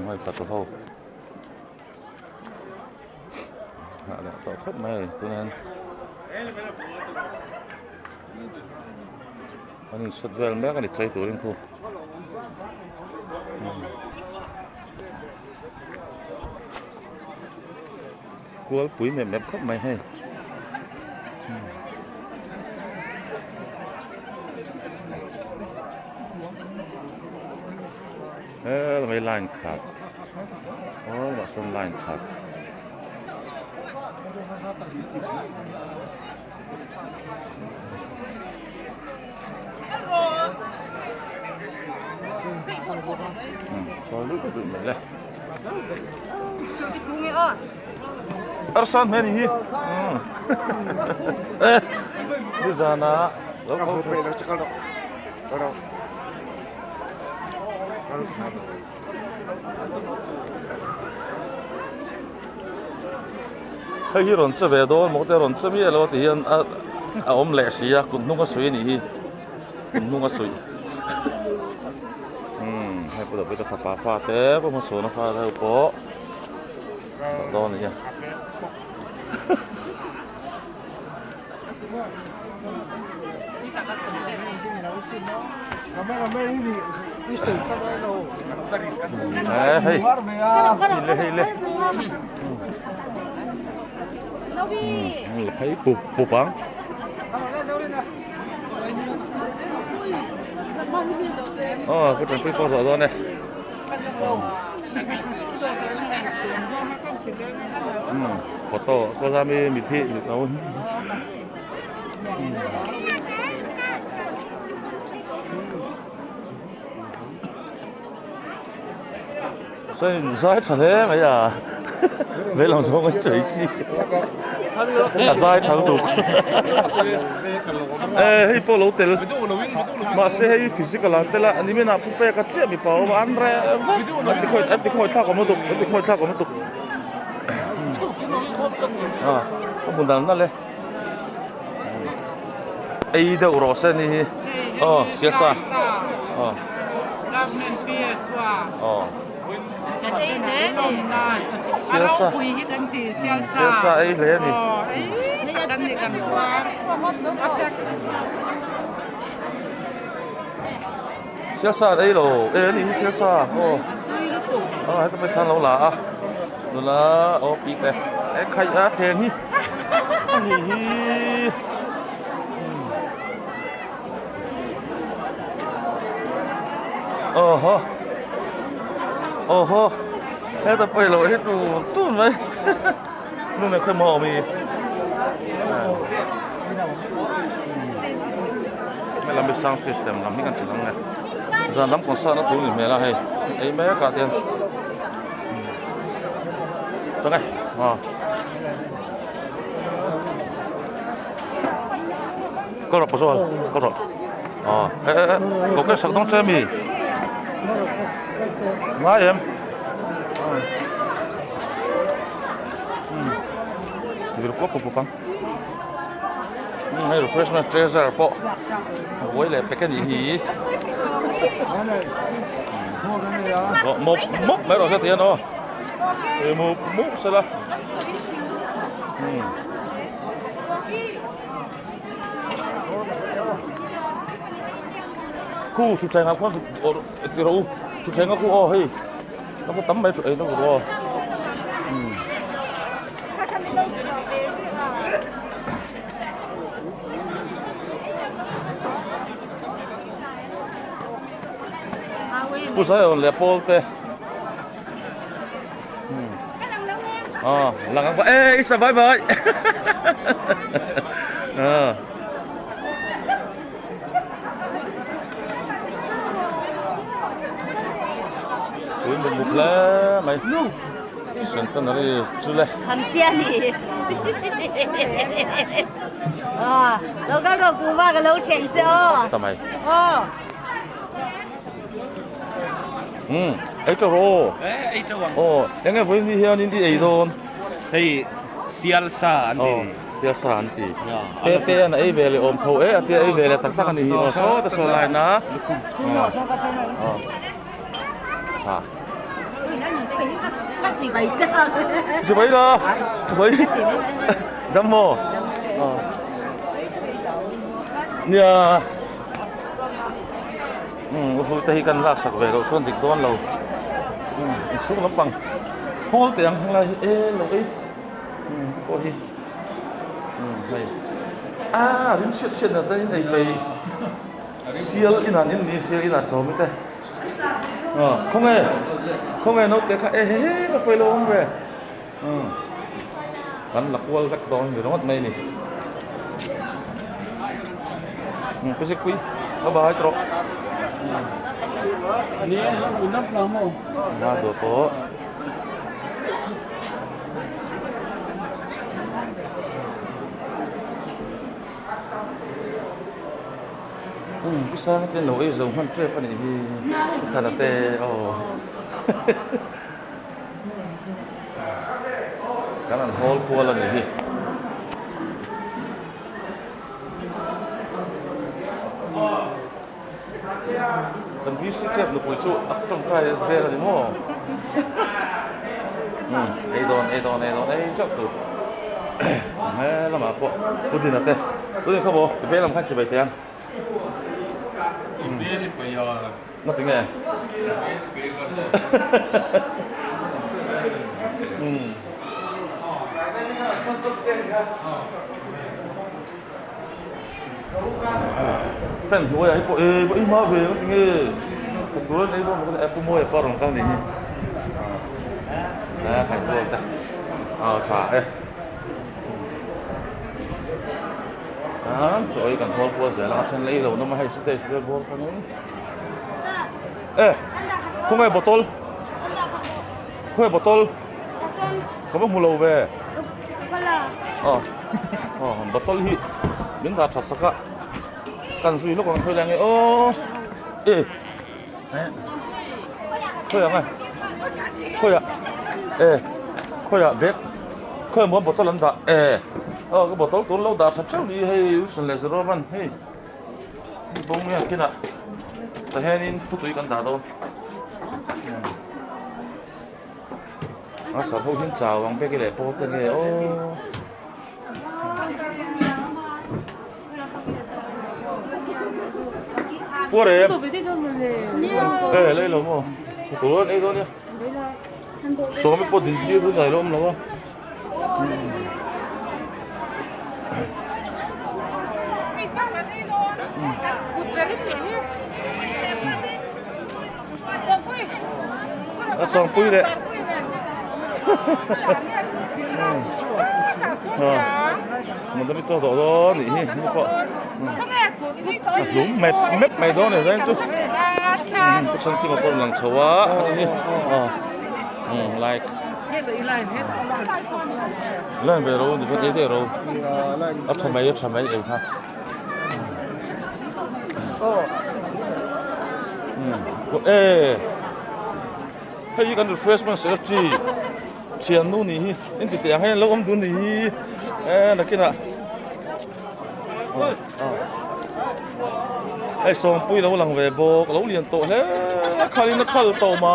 Hei fatu ho nghah leh tawh khawp mai a ni tunah hian an insawt vel mek a ni chei turin khu. Kual pui mep mep khawp mai hei. He lai line khat aw lah sawn line khat. Arsan hmel hi nizana lo ko Hei hi rawn che ve dawn maw te rawn che miah lo a ti hian a a awm leh si a kut hnung a suih a nih hi kut hnung a suih umm hei pawh Davida fapa fa te pawh hmachhuana fa te ho pawh dawn a ni a. Hei le hei le phei pup pup ang aw ka tanpui pawh zawh dawn e photo ko zami mithi Saw zai tha hle mai a veilam zawng a chei chi a zai tha lutuk e hei pawh lo tel mahse hei physical an tel a ni min ah pu pek a chiah mipa awm a an reh vek an ti khawi an ti khawi thlak awm lutuk an ti khawi thlak awm lutuk a a hmun dan nalh e ei deuh rawh se ni hi aw siasa aw aw siasa siasa ei hle a ni siasa an ei lo e ani hi siasa aw aw heta pawh thlan lo la a nula aw pi te e khaih a thleng hi ani hi aw haw aw haw heta pawh ilo hi tun tun mai nu nen khawi maw awm hi. Helam hi sound system lam hi kan ti lang e zan lam concert na tur ni hmel a hei ei mek ah te hian chuan e aw kal rawh pawh kal rawh aw e e e ko ke sak dawn che ami ngai em vir kuap kuap ang. Hei refreshment treasure pawh a buai leh pek a nih hi mawp mawp mai rawh se ti hian aw mup mup sela khu thutthleng ah khuan ti rawh u thutthleng a khu aw hei ka tam mai ei na tur aw. Pu Zion leh Paul te ah lang ang e isa bye bye ah pui muk muk hle mai Centenary chu le. Kham chia ni. À, lo ka ro ku ba ka lo chen che o. Ta mai. O. Um, ei to ro. Eh, ei to ang. Oh, enge voi ni hian in di ei don. Hei sial sa an ti. Oh, sial sa an ti. Te te an ei ve le om tho e atia ei ve le tak tak ani hi. Oh, so ta so lai na. Oh. Ha. Chibai la. Chibai. Dam maw? Nia. Umm u te hi kan lak sak ve loh chuan dik dawn lo. Umm inchhung lampang khawl teh ang helai hi e lo ei. Umm te pawh hi umm hei ah rim chhiat chhiat na te in ei peih sial inah in ni sial inah sawm te aw khawnge khawnge naute kha e he he ka pawilo awm ve umm kan la kual vek dawn ni ringawt mai a ni umm pu zikpui bye bye tawh umm a duh tawh. Umm pu sanga te lo ei zo hman tep a nih hi pu thana te aw kan an hawl kual a nih hi. Kan VC tep nupui chu a tawngtai vel a ni maw? Umm ei dawn ei dawn ei dawn ei teuh tur he lamah pawh Pu Dina te Pu Dina kha maw ti vei lam khan chibai teh ang na ti nge umm. Fan hnuaiah hi pawh eh va inhma ve ang tinge tha tur an ei dawn bawk a nia pu Mawia pawh a rawn kal ni hi a khai kual te a tha e a chaw ei kan hawl kual zel a a then la ei lo nawm a hei stage vel bawr kha mai e khawnge bottle khawnge bottle ka va hmu lo ve. Aw aw bottle hi min dah tha sak a kan zui lawk ang khawi lai nge aw e eh khawi ang e khawi ah e khawi ah bag khawi ah maw bottle an dah e aw ka bottle tur lo dah tha teuh ni hei Wilson leh Jerome an hei bawng nge kinah tah hianin thupui kan dah dawn. A sar ho hian chau ang bek leh pawl te nge aw. Puar em? Eh lei lo maw? Tur an ei dawn nia. Sawmi pawh din tir hun ai lo awm lo a. A sawngpui leh Madam i chaw dawh dawn nih hi ni pawh a hlum mep mep mai dawn e zain chu pu Chhankima pawh a lang chho a ani hi like line ve ro ni chuan ei daih ro a tha mai a tha mai ei kha. Hei hi kan refreshment sel chi thiannu nih hi in ti teh ang hian lo awm dun nih hi e nakinah hei sawmpui lo lang ve bawk a lo lian tawh hle a khalin a khal tawh mah.